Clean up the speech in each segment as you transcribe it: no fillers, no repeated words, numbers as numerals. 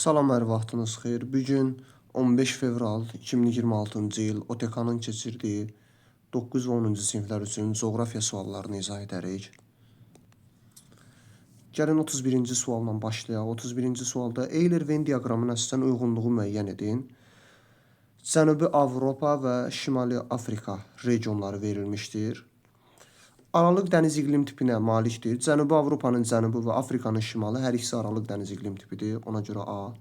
Salam, hər vaxtınız xeyir. Bu gün 15 fevral 2026-cı il OTK-nın keçirdiyi 9 və 10-cu siniflər üçün coğrafiya suallarını izah edərik. Gəlin 31-ci sualla başlayaq. 31-ci sualda Euler-Venn diaqramına əsasən uyğunluğu müəyyən edin. Cənubi Avropa və Şimali Afrika regionları verilmişdir. Aralıq dəniz iqlim tipinə malikdir. Cənubi Avropanın cənubu və Afrikanın şimalı hər ikisi aralıq dəniz iqlim tipidir. Ona görə A.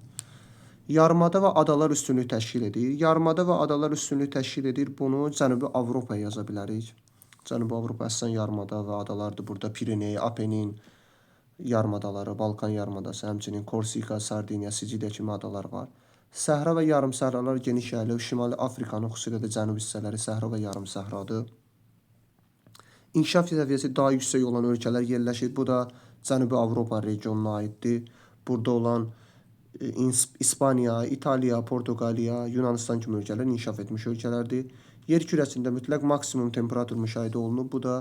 Yarımada və adalar üstünlük təşkil edir. Yarımada və adalar üstünlük təşkil edir. Bunu Cənubi Avropaya yaza bilərik. Cənubi Avropa əsasən yarımada və adalardır. Burada Pireney, Apenin yarımadaları, Balkan yarımadası, həmçinin Korsika, Sardiniya, Siciliya kimi adalar var. Səhra və yarımsəhralar geniş yayılıb. Şimali Afrikanın, xüsusilə də cənub hissələri səhra və yarımsəhradır. İnkişaf səviyyəsi daha yüksək olan ölkələr yerləşir. Bu da Cənubi Avropa regionuna aiddir. Burada olan İspaniya, İtaliya, Portuqaliya, Yunanistan kimi ölkələr inkişaf etmiş ölkələrdir. Yer kürəsində mütləq maksimum temperatur müşahidə olunub. Bu da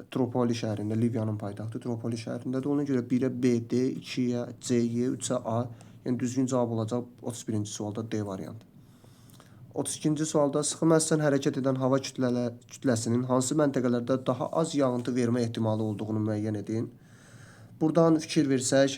Tropoli şəhərində, Liviyanın paytaxtı Tropoli şəhərindədir. Ona görə 1-ə B, D, 2-yə C, Y, 3-ə A, yəni düzgün cavab olacaq 31-ci sualda D variantı. 32-ci sualda sıxım əsasən hərəkət edən hava kütləsinin hansı məntəqələrdə daha az yağıntı vermə ehtimalı olduğunu müəyyən edin. Buradan fikir versək,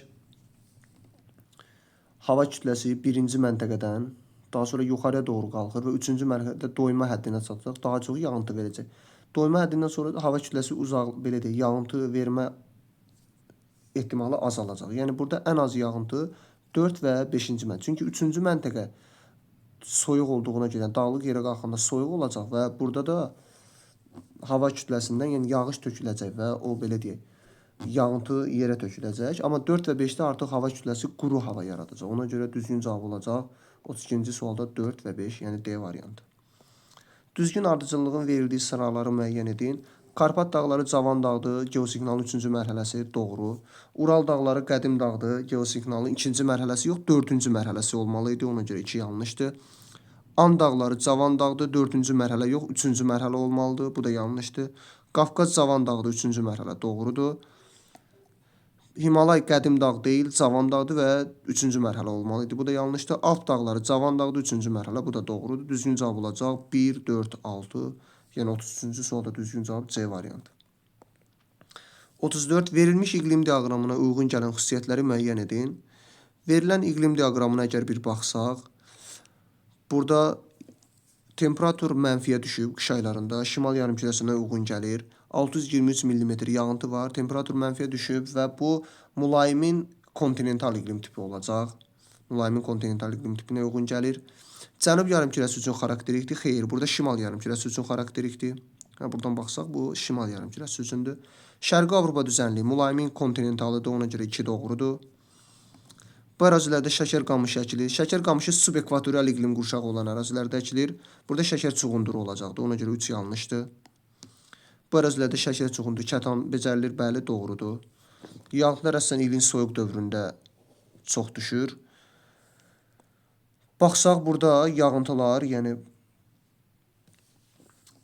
hava kütləsi birinci məntəqədən daha sonra yuxarıya doğru qalxır və üçüncü mərhələdə doyma həddinə çatacaq, daha çox yağıntı verəcək. Doyma həddindən sonra da hava kütləsi uzaq, belə deyək, yağıntı vermə ehtimalı azalacaq. Yəni burada ən az yağıntı 4 və 5-ci məntəqə. Çünki üçüncü məntəqə soyuq olduğuna görə, dağlıq yerə qalxanda soyuq olacaq və burada da hava kütləsindən, yəni yağış töküləcək və o belə deyək, yağıntı yerə töküləcək. Amma 4 və 5-də artıq hava kütləsi quru hava yaradacaq. Ona görə düzgün cavab olacaq 32-ci sualda 4 və 5, yəni D variantı. Düzgün ardıcıllığın verildiyi sıraları müəyyən edin. Karpat dağları cavan dağdır, geosiqnalın 3-cü mərhələsi doğru. Ural dağları qədim dağdır, geosiqnalın 2-ci mərhələsi yox, 4-cü mərhələsi olmalı idi, ona görə 2 yanlışdır. And dağları cavan dağdır, 4-cü mərhələ yox, 3-cü mərhələ olmalıdır, bu da yanlışdır. Qafqaz cavan dağdır, 3-cü mərhələ doğrudur. Himalay qədim dağ deyil, cavan dağdır və 3-cü mərhələ olmalı idi. Bu da yanlışdır. Alp dağları cavan dağdır, 3-cü mərhələ, bu da doğrudur. Düzgün cavab olacaq 1, 4, 6. Yəni 33-cü sualda düzgün cavab C variantı. 34. Verilmiş iqlim diaqramına uyğun gələn xüsusiyyətləri müəyyən edin. Verilən iqlim diaqramına əgər bir baxsaq, burada temperatur mənfiyə düşüb qış aylarında, şimal yarımkürəsinə uyğun gəlir. 623 mm yağıntı var, temperatur mənfiyə düşüb və bu mülayimin kontinental iqlim tipi olacaq. Mülayimin kontinental iqlim tipinə uyğun gəlir. Cənub yarımkürəsi üçün xarakterikdir. Xeyr, burada şimal yarımkürəsi üçün xarakterikdir. Hə, buradan baxsaq, bu şimal yarımkürəsi üçündür. Şərqi Avropa düzənliyi mülayimin kontinentalıdır, ona görə 2 doğrudur. Bu ərazilərdə şəkər qamışı əkilir. Şəkər qamışı subekvatorial iqlim qurşağı olan ərazilərdə əkilir. Burada şəkər çuğunduru olacaqdır, ona görə 3 yanlışdır. Bu ərazilərdə şəkər çuğunduru, kətan becərilir, bəli, doğrudur. Yağıntılar əsasən ilin soyuq dövründə çox düşür. Baxsaq burada yağıntılar, yəni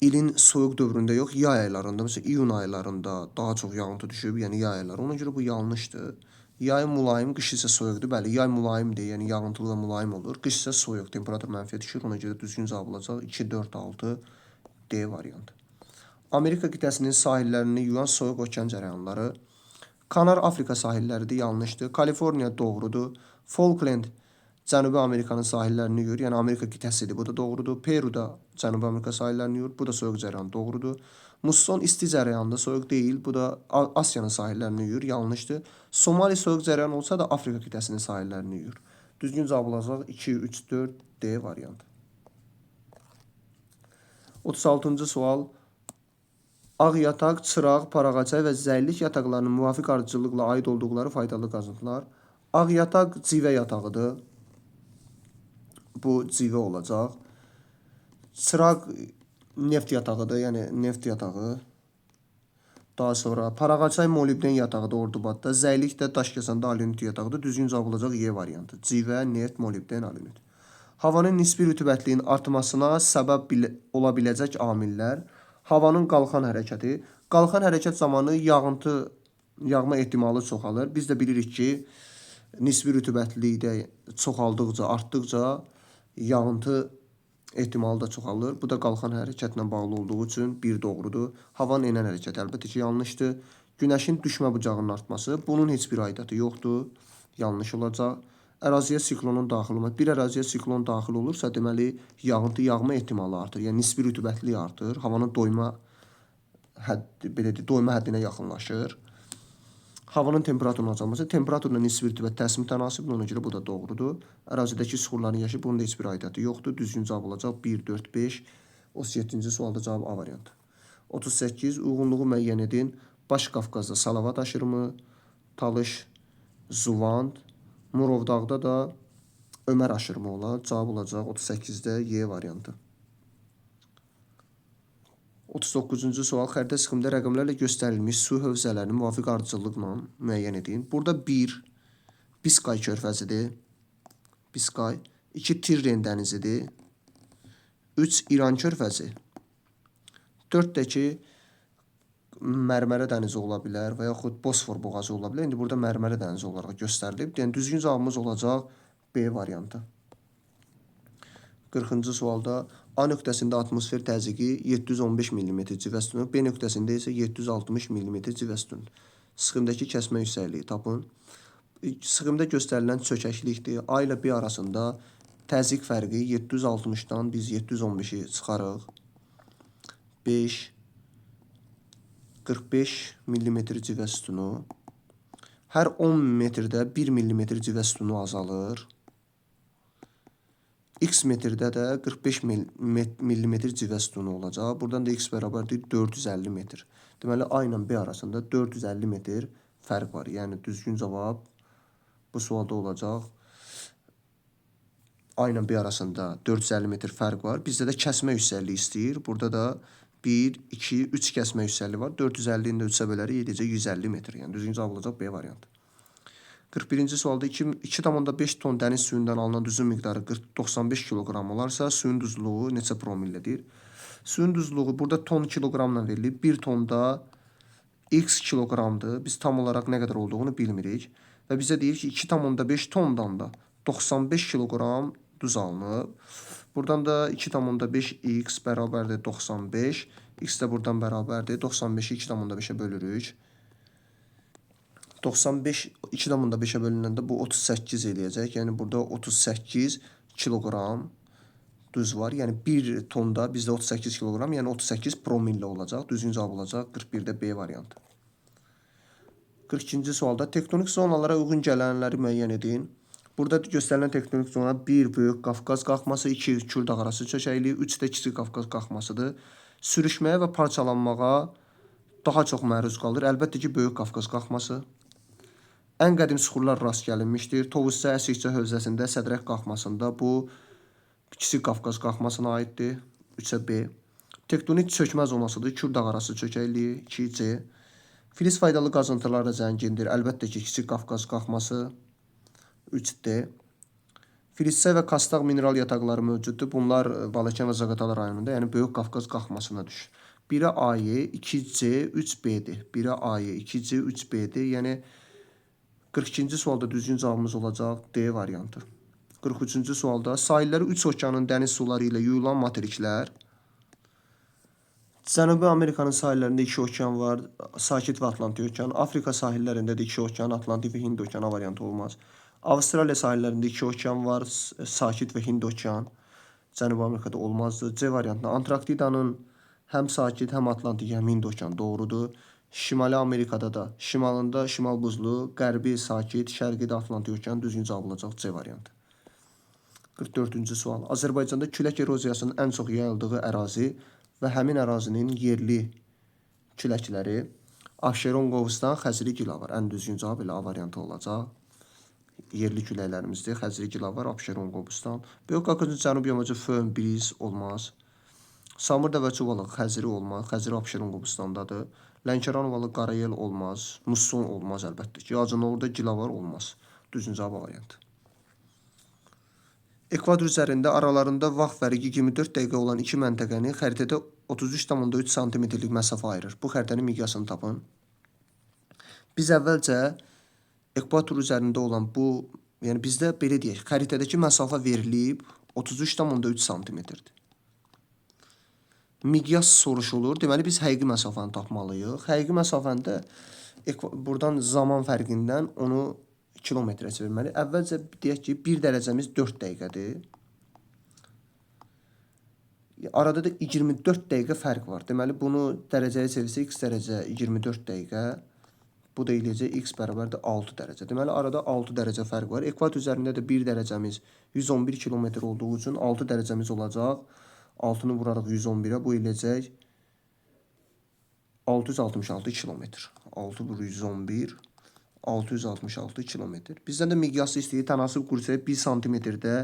ilin soyuq dövründə yox, yay aylarında, məsələn iyun aylarında daha çox yağıntı düşüb, yəni yay ayları. Ona görə bu yanlışdır. Yay mülayim, qış isə soyuqdur. Bəli, yay mülayimdir, yəni yağıntılı və mülayim olur. Qış isə soyuq, temperatur mənfiyə düşür. Ona görə düzgün cavab olacaq 2, 4, 6 D variantı. Amerika qitəsinin sahillərini yuyan soyuq okean cərəyanları. Kanar Afrika sahilləridir, yanlışdır. Kaliforniya doğrudur. Falkland Cənubi Amerikanın sahillərini yuyur, yəni Amerika qitəsidir, bu da doğrudur. Peru da Cənubi Amerika sahillərini yuyur, bu da soyuq cərəyan doğrudur. Musson isti cərəyandır, soyuq deyil, bu da Asiyanın sahillərini yuyur, yanlışdır. Somali soyuq cərəyan olsa da Afrika qitəsinin sahillərini yuyur. Düzgün cavab olacaq 2, 3, 4, D variantı. 36-cı sual. Ağ yataq, çıraq, parağaçay və zəllik yataqlarının müvafiq ardıcıllıqla aid olduqları faydalı qazıntılar. Ağ yataq civə yatağıdır. Bu civə olacaq. Çıraq neft yatağıdır, yəni neft yatağı. Daha sonra Parağaçay molibden yatağıdır Ordubadda. Zəylik də Daşkəsəndə alünit yatağıdır. Düzgün cavab olacaq Y variantı. Civə, neft, molibden, alünit. Havanın nisbi rütubətliyinin artmasına səbəb ola biləcək amillər: havanın qalxan hərəkəti. Qalxan hərəkət zamanı yağıntı yağma ehtimalı çoxalır. Biz də bilirik ki, Nisbi rütubətlilikdə çoxaldıqca, artdıqca yağıntı ehtimalı da çoxalır. Bu da qalxan hərəkətlə bağlı olduğu üçün 1 doğrudur. Havanın enən hərəkəti əlbəttə ki, yanlışdır. Günəşin düşmə bucağının artması, bunun heç bir aidiyyatı yoxdur. Yanlış olacaq. Əraziyə siklonun daxil olması. Bir əraziyə siklon daxil olursa, deməli, yağıntı yağma ehtimalı artır. Yəni nisbi rütubətlilik artır. Havanın doyma həddi, belə deyək, doyma həddinə yaxınlaşır. Havanın temperaturunun azalması, temperaturla nisbi rütubət təslim tənasibdir, ona görə bu da doğrudur. Ərazidəki süxurların yaşı, bunun da heç bir aidiyyatı yoxdur. Düzgün cavab olacaq 1, 4, 5. 37-ci sualda cavab A variantı. 38. Uyğunluğu müəyyən edin. Baş Qafqazda Salavat aşırımı, Talış, Zuvand, Murovdağda da Ömər aşırımı olar. Cavab olacaq 38-də Y variantı. 39-cu sual. Xəritə sxemində rəqəmlərlə göstərilmiş su hövzələrini müvafiq ardıcıllıqla müəyyən edin. Burada 1 Biskay körfəzidir. Biskay. 2 Tirren dənizidir. 3 İran körfəzi. 4 də ki Mərmərə dənizi ola bilər və yaxud Bosfor boğazı ola bilər. İndi burada Mərmərə dənizi olaraq göstərilib. Yəni düzgün cavabımız olacaq B variantı. 40-cı sualda A nöqtəsində atmosfer təzyiqi 715 mm civə sütunu, B nöqtəsində isə 760 mm civə sütunu. Sxemdəki kəsmə yüksəkliyi tapın. Sxemdə göstərilən çökəklikdir. A ilə B arasında təzyiq fərqi 760-dan biz 715-i çıxarıq. 5 45 mm civə sütunu. Hər 10 metrdə 1 mm civə sütunu azalır. X metrdə də 45 mm civə sütunu olacaq. Buradan da x bərabərdir 450 metr. Deməli, A ilə B arasında 450 metr fərq var. Yəni, düzgün cavab bu sualda olacaq. A ilə B arasında 450 metr fərq var. Bizdə də kəsmə yüksəkliyi istəyir. Burada da 1, 2, 3 kəsmə yüksəkliyi var. 450-ni də 3-ə bölərik, edəcək 150 metr. Yəni, düzgün cavab olacaq B variantı. 41-ci sualda 2,5 ton dəniz suyundan alınan duzun miqdarı 95 kiloqram olarsa, suyun duzluğu neçə promilledir? Suyun duzluğu burada ton kiloqramla verilib. 1 tonda x kiloqramdır. Biz tam olaraq nə qədər olduğunu bilmirik. Və bizə deyir ki, 2,5 tondan da 95 kiloqram duz alınıb. Buradan da 2,5x bərabərdir 95. X də buradan bərabərdir. 95-i 2,5-ə bölürük. 95 2,5-ə bölünəndə bu 38 eləyəcək. Yəni burada 38 kiloqram duz var. Yəni 1 tonda bizdə 38 kiloqram, yəni 38 promillə olacaq. Düzgün cavab olacaq 41-də B variantı. 42-ci sualda tektonik zonalara uyğun gələnləri müəyyən edin. Burada göstərilən tektonik zona 1 Böyük Qafqaz qalxması, 2 Kür dağarası çökəkliyi, 3 də Kiçik Qafqaz qalxmasıdır. Sürüşməyə və parçalanmağa daha çox məruz qalır. Əlbəttə ki, Böyük Qafqaz qalxması. Ən qədim süxurlar rast gəlinmişdir. Tovuzca Əsikçə hövzəsində Sədrək qalxmasında bu Kiçik Qafqaz qalxmasına aiddir. 3-ə B. Tektonik çökmə zonasıdır. Kür dağarası çökəkliyi 2C. Filiz faydalı qazıntılarla zəngindir. Əlbəttə ki, Kiçik Qafqaz qalxması 3D. Filizçay və Kastağ mineral yataqları mövcuddur. Bunlar Balakən və Zaqatala rayonunda, yəni Böyük Qafqaz qalxmasına düşür. 1-ə AY, 2C, 3B-dir. 1-ə AY, 2C, 3B-dir. Yəni 42-ci sualda düzgün cavabımız olacaq D variantı. 43-cü sualda sahilləri 3 okeanın dəniz suları ilə yuyulan materiklər. Cənubi Amerikanın sahillərində 2 okean var. Sakit və Atlantik okean. Afrika sahillərində də 2 okean, Atlantik və Hind okeanı variantı olmaz. Avstraliya sahillərində 2 okean var. Sakit və Hind okean. Cənubi Amerikada olmazdı. C variantında Antarktidanın həm Sakit, həm Atlantik, həm Hind okeanı doğrudur. Şimali Amerikada da şimalında şimal buzlu, qərbi sakit, şərqi də Atlantik okean düzgün cavab olacaq C variantı. 44-cü sual. Azərbaycanda külək eroziyasının ən çox yayıldığı ərazi və həmin ərazinin yerli küləkləri Abşeron, Qovustan, Xəzri, Gilavar. Ən düzgün cavab elə A variantı olacaq. Yerli küləklərimizdir. Xəzri, Gilavar, Abşeron, Qobustan. Böyük Qafqazın cənub yamacı Fön, Briz olmaz. Samur Dəvəçi Xəzri olmaz. Xəzri Abşeron Qobustandadır. Lənkəran ovalı Qarayel olmaz. Musson olmaz əlbəttə ki. Hacınoğurda Gilavar olmaz. Düzgün cavab A variantı. Ekvator üzərində aralarında vaxt fərqi 24 dəqiqə olan iki məntəqəni xəritədə 33,3 sm-lik məsafə ayırır. Bu xəritənin miqyasını tapın. Biz əvvəlcə Ekvator üzərində olan bu, yəni bizdə belə deyək, xəritədəki məsafə verilib 33,3 santimetrdir. Miqyas soruşulur. Deməli, biz həqiqi məsafəni tapmalıyıq. Həqiqi məsafəni də buradan zaman fərqindən onu kilometrə çevirməli. Əvvəlcə deyək ki, 1 dərəcəmiz 4 dəqiqədir. Arada da 24 dəqiqə fərq var. Deməli, bunu dərəcəyə çevirsək, x dərəcə 24 dəqiqə. Bu da eləyəcək x bərabərdir 6 dərəcə. Deməli, arada 6 dərəcə fərq var. Ekvator üzərində də 1 dərəcəmiz 111 kilometr olduğu üçün 6 dərəcəmiz olacaq. 6-nı vuraraq 111-ə, bu eləyəcək 666 kilometr. 6 vurur 111, 666 kilometr. Bizdən də miqyası istəyir. Tənasüb qursaq 1 santimetrdə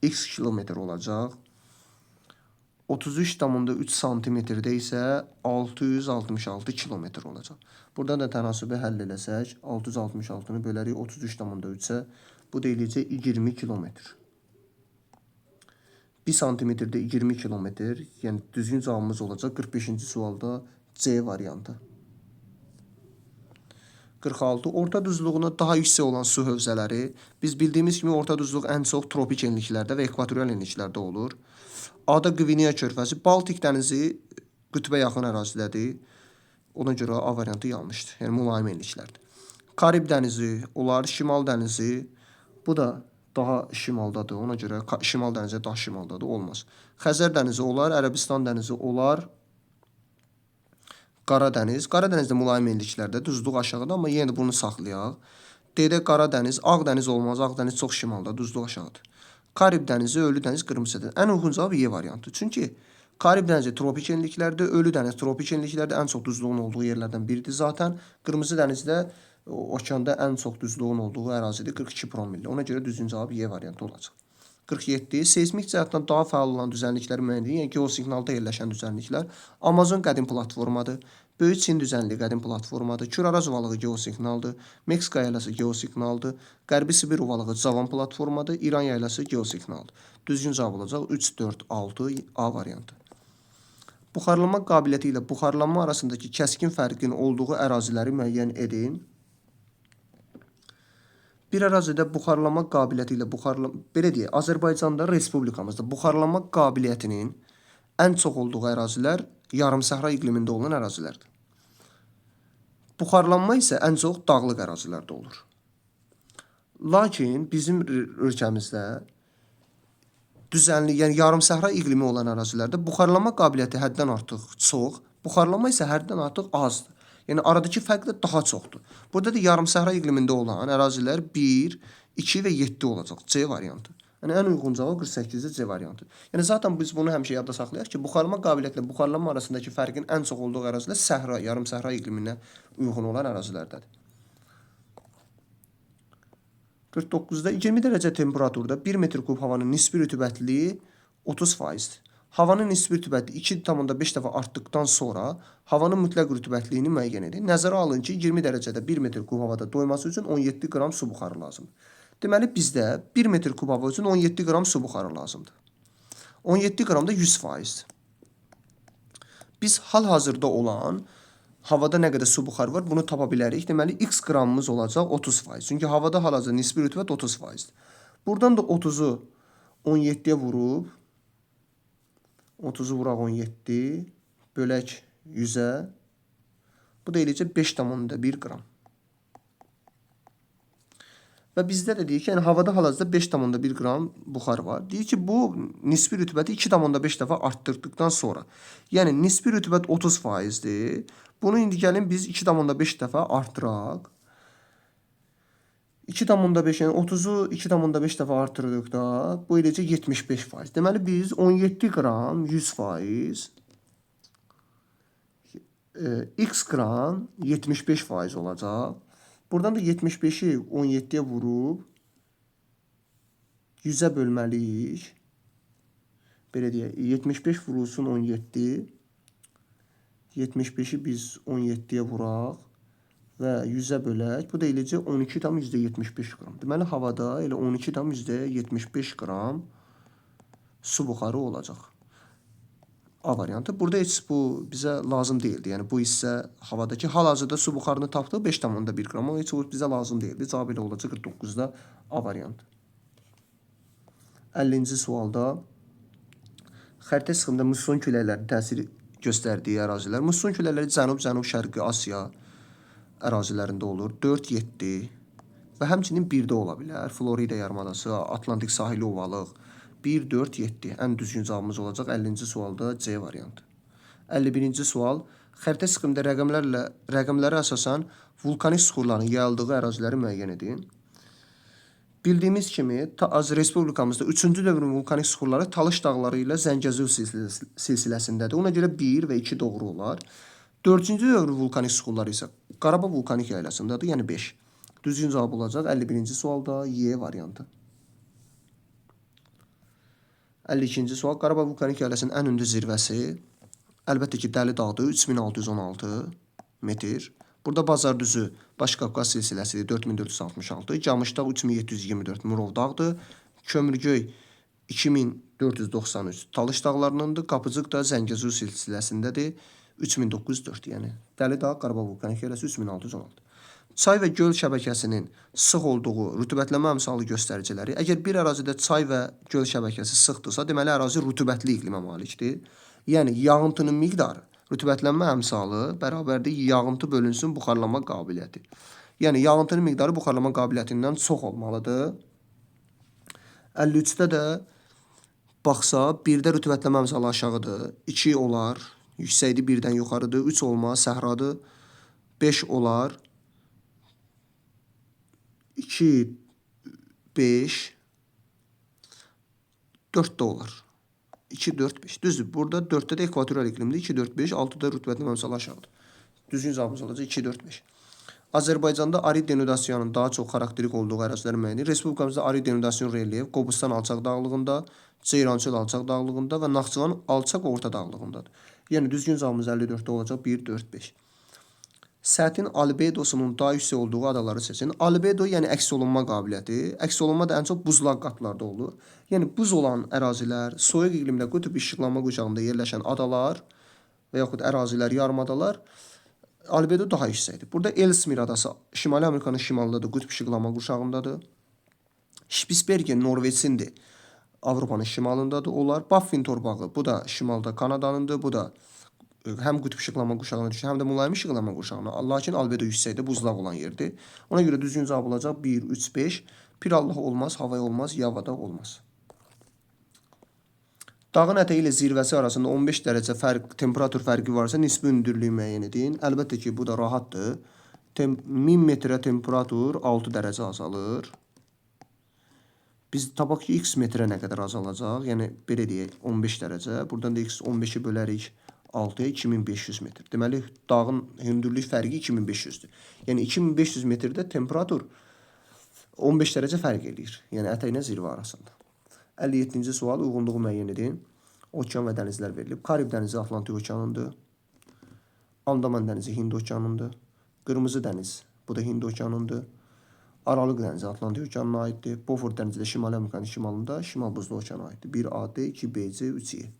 x kilometr olacaq. 33,3 santimetrdə isə 666 kilometr olacaq. Buradan da tənasübü həll eləsək, 666-nı bölərik 33,3-ə, bu da eləyəcək 20 kilometr. 1 santimetrdə 20 kilometr, yəni düzgün cavabımız olacaq 45-ci sualda C variantı. 46. Orta düzlüğünə daha yüksək olan su hövzələri. Biz bildiyimiz kimi orta düzlük ən çox tropik enliklərdə və ekvatorial enliklərdə olur. A-da Qvineya körfəzi, Baltik dənizi qütbə yaxın ərazidədir. Ona görə A variantı yanlışdır. Yəni mülayim enliklərdir. Karib dənizi olar, Şimal dənizi. Bu da daha şimaldadır. Ona görə Şimal dənizi daha şimaldadır. Olmaz. Xəzər dənizi olar, Ərəbistan dənizi olar. Qara dəniz. Qara dənizdə mülayim enliklərdə duzluq aşağıda, amma yenə də bunu saxlayaq. D-də Qara dəniz, Ağ dəniz olmaz. Ağ dəniz çox şimalda, duzluq aşağıdır. Karib dənizi, Ölü dəniz, Qırmızı dəniz. Ən uyğun cavab Y variantı. Çünki Karib dənizi tropik enliklərdə, Ölü dəniz tropik enliklərdə ən çox duzluğun olduğu yerlərdən biridir zaten. Qırmızı dənizdə okeanda ən çox duzluğun olduğu ərazidir, 42 promilli. Ona görə düzgün cavab Y variantı olacaq. 47. Seysmik cəhətdən daha fəal olan düzənliklər müəyyən edilir. Yəni geosiqnalda yerləşən düzənliklər. Amazon qədim platformadır. Böyük Çin düzənliyi qədim platformadır. Kür-Araz ovalığı geosiqnaldır. Meksika yaylası geosiqnaldır. Qərbi Sibir ovalığı cavan platformadır. İran yaylası geosiqnaldır. Düzgün cavab olacaq 3, 4, 6 A variantı. Buxarlanma qabiliyyəti ilə buxarlanma arasındakı kəskin fərqin olduğu əraziləri müəyyən edin. Bir ərazidə buxarlanma qabiliyyəti ilə belə deyək, Azərbaycanda, respublikamızda buxarlanma qabiliyyətinin ən çox olduğu ərazilər yarımsəhra iqlimində olan ərazilərdir. Buxarlanma isə ən çox dağlıq ərazilərdə olur. Lakin bizim ölkəmizdə düzənli, yəni yarımsəhra iqlimi olan ərazilərdə buxarlanma qabiliyyəti həddən artıq çox, buxarlanma isə həddən artıq azdır. Yəni aradakı fərq də daha çoxdur. Burada da yarımsəhra iqlimində olan ərazilər 1, 2 və 7 olacaq. C variantı. Yəni ən uyğun cavab 48-də C variantı. Yəni zaten biz bunu həmişə yadda saxlayaq ki, buxarlanma qabiliyyəti ilə buxarlanma arasındakı fərqin ən çox olduğu ərazilər səhra, yarımsəhra iqliminə uyğun olan ərazilərdədir. 49-da 20 dərəcə temperaturda 1 metr kub havanın nisbi rütubətliliyi 30%-dir. Havanın nisbi rütubəti 2,5 dəfə artdıqdan sonra havanın mütləq rütubətliyini müəyyən edin. Nəzərə alın ki, 20 dərəcədə 1 metr kub havada doyması üçün 17 qram su buxarı lazımdır. Deməli, bizdə 1 metr kub hava üçün 17 qram su buxarı lazımdır. 17 qram da 100%-dir. Biz hal-hazırda olan havada nə qədər su buxarı var, bunu tapa bilərik. Deməli, x qramımız olacaq 30%. Çünki havada hal-hazırda nisbi rütubət 30%-dir. Buradan da 30-u 17-yə vurub, 30-u vuraq 17, bölək 100-ə. Bu da eləyəcək 5,1 qram. Və bizdə də deyir ki, yəni havada hal-hazırda 5,1 qram buxar var. Deyir ki, bu nisbi rütubəti 2,5 dəfə artdırdıqdan sonra. Yəni nisbi rütubət 30%-dir. Bunu indi gəlin biz 2,5 dəfə artıraq. 2,5, yəni 30-u 2,5 dəfə artırdıqda bu eləyəcək 75%. Deməli biz 17 qram 100%, x qram 75% olacaq. Buradan da 75-i 17-yə vurub 100-ə bölməliyik. Belə deyək, 75 vurulsun 17. 75-i biz 17-yə vuraq və 100-ə bölək. Bu da eləyəcək 12,75 qram. Deməli, havada elə 12,75 qram su buxarı olacaq. A variantı. Burada heç bu bizə lazım deyildi. Yəni bu hissə havadakı hal-hazırda su buxarını tapdıq 5,1 qram. O heç o bizə lazım deyildi. Cavab elə olacaq 49-da A variantı. 50-ci sualda xəritə sıxımında musson küləklərinin təsiri göstərdiyi ərazilər. Musson küləkləri cənub, cənub-şərqi Asiya ərazilərində olur. 4, 7 və həmçinin 1-də ola bilər. Florida yarımadası, Atlantik sahili ovalıq. 1, 4, 7. Ən düzgün cavabımız olacaq 50-ci sualda C variantı. 51-ci sual. Xəritə sıxımında rəqəmlərə əsasən vulkanik suxurların yayıldığı əraziləri müəyyən edin. Bildiyimiz kimi Respublikamızda 3-cü dövrün vulkanik suxurları Talış dağları ilə Zəngəzur silsiləsindədir. Ona görə 1 və 2 doğru olar. 4-cü dövrün vulkanik suxurları isə Qarabağ vulkanik yaylasındadır, yəni 5. Düzgün cavab olacaq 51-ci sualda Y variantı. 52-ci sual. Qarabağ vulkanik yaylasının ən hündür zirvəsi əlbəttə ki, Dəli dağdır, 3616 metr. Burada Bazardüzü Baş Qafqaz silsiləsidir, 4466. Camışdağ 3724 Murov dağdır. Kömürgöy 2493 Talış dağlarınındır. Qapıcıq da Zəngəzur silsiləsindədir, 3904. Yəni Dəli dağ, Qarabağ vulkanik yaylası 3616. Çay və göl şəbəkəsinin sıx olduğu rütubətlənmə əmsalı göstəriciləri. Əgər bir ərazidə çay və göl şəbəkəsi sıxdırsa, deməli ərazi rütubətli iqlimə malikdir. Yəni yağıntının miqdarı rütubətlənmə əmsalı bərabərdir yağıntı bölünsün buxarlanma qabiliyyəti. Yəni yağıntının miqdarı buxarlanma qabiliyyətindən çox olmalıdır. 53-də də baxsa, 1-də rütubətlənmə əmsalı aşağıdır, 2 olar, yüksəkdir 1-dən yuxarıdır, 3 olmaz, səhradır, 5 olar, 2, 5, 4 də olar. 2, 4, 5. Düzdür. Burada 4-də də ekvatorial iqlimdir. 2, 4, 5. 6-da rütubətlənmə əmsalı aşağıdır. Düzgün cavabımız olacaq 2, 4, 5. Azərbaycanda arid denudasiyanın daha çox xarakterik olduğu ərazilər müəyyən edilir. Respublikamızda arid denudasyon relyef Qobustan alçaq dağlığında, Ceyrançöl alçaq dağlığında və Naxçıvan alçaq orta dağlığındadır. Yəni düzgün cavabımız 54-də olacaq 1, 4, 5. Sətin albedosunun daha yüksək olduğu adaları seçin. Albedo yəni əks olunma qabiliyyəti. Əks olunma da ən çox buzlaq qatlarda olur. Yəni buz olan ərazilər, soyuq iqlimdə qütb işıqlanma quşağında yerləşən adalar və yaxud ərazilər, yarımadalar albedo daha yüksəkdir. Burada Ellesmere adası Şimali Amerikanın şimalındadır, qütb işıqlanma quşağındadır. Spitsbergen Norveçindir. Avropanın şimalındadır onlar. Baffin torpağı bu da şimalda Kanadanındır. Bu da həm qütb işıqlanma quşağına düşür, həm də mülayim işıqlanma quşağına. Lakin albedo yüksəkdir, buzlaq olan yerdir. Ona görə düzgün cavab olacaq 1, 3, 5. Pirallah olmaz, Havay olmaz, Yavada olmaz. Dağın ətəyi ilə zirvəsi arasında 15 dərəcə fərq, temperatur fərqi varsa nisbi hündürlüyü müəyyən edin. Əlbəttə ki, bu da rahatdır. 1000 metrə temperatur 6 dərəcə azalır. Biz tapaq ki, x metrə nə qədər azalacaq? Yəni, belə deyək, 15 dərəcə. Buradan da x 15-i bölərik 6-ya 2500 metr. Deməli, dağın hündürlük fərqi 2500-dür. Yəni, 2500 metrdə temperatur 15 dərəcə fərq eləyir. Yəni, ətəklə zirvə arasında. 57-ci sual uyğunluğu müəyyən edin. Okean və dənizlər verilib. Karib dənizi Atlantik okeanındır. Andaman dənizi Hind okeanındır. Qırmızı dəniz, bu da Hind okeanındır. Aralıq dənizi Atlantik okeanına aiddir. Beaufort dənizi də Şimali Amerikanın şimalında Şimal Buzlu okeana aiddir. 1 A, D, 2 B, C, 3 Y.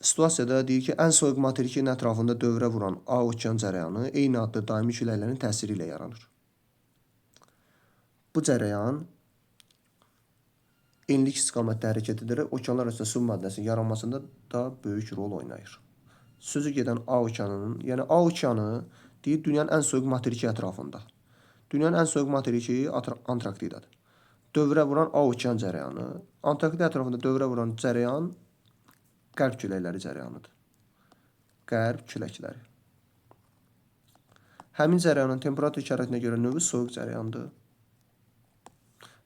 Situasiyada deyir ki, ən soyuq materikin ətrafında dövrə vuran A okean cərəyanı eyni adlı daimi küləklərin təsiri ilə yaranır. Bu cərəyan enlik istiqamətdə hərəkət edərək okeanlar arasında su maddəsinin yaranmasında da böyük rol oynayır. Sözü gedən A okeanının, yəni A okeanı deyir dünyanın ən soyuq materiki ətrafında. Dünyanın ən soyuq materiki Antarktidadır. Dövrə vuran A okean cərəyanı, Antarktida ətrafında dövrə vuran cərəyan qərb küləkləri cərəyanıdır. Qərb küləkləri. Həmin cərəyanın temperatur şəraitinə görə növü soyuq cərəyandır.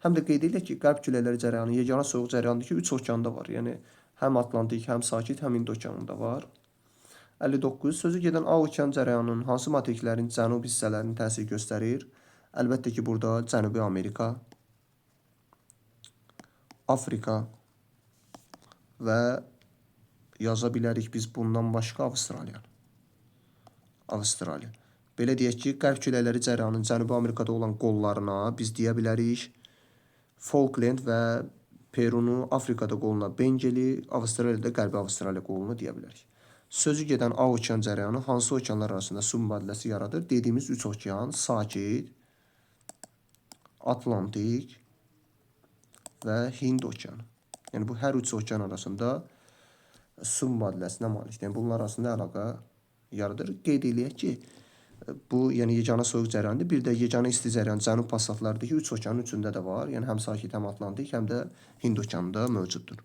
Həm də qeyd edilir ki, qərb küləkləri cərəyanı yeganə soyuq cərəyandır ki, 3 okeanda var. Yəni həm Atlantik, həm Sakit, həm Hind okeanında var. 59. Sözü gedən A okean cərəyanının hansı materiklərin cənub hissələrinin təsir göstərir? Əlbəttə ki, burada Cənubi Amerika, Afrika və yaza bilərik biz bundan başqa Avstraliya. Avstraliya. Belə deyək ki, qərb küləkləri cərəyanının Cənubi Amerikada olan qollarına biz deyə bilərik Falkland və Perunu, Afrikada qoluna Bengeli, Avstraliyada Qərbi Avstraliya qolunu deyə bilərik. Sözü gedən A okean cərəyanı hansı okeanlar arasında su mübadiləsi yaradır? Dediyimiz 3 okean: Sakit, Atlantik və Hind okeanı. Yəni bu hər üç okean arasında su mübadiləsinə malikdir. Yəni bunlar arasında əlaqə yaradır. Qeyd eləyək ki, bu yəni yeganə soyuq cərəyandır. Bir də yeganə isti cərəyan cənub passatlardakı üç okeanın üçündə də var. Yəni həm Sakit, həm Atlantik, həm də Hind okeanında mövcuddur.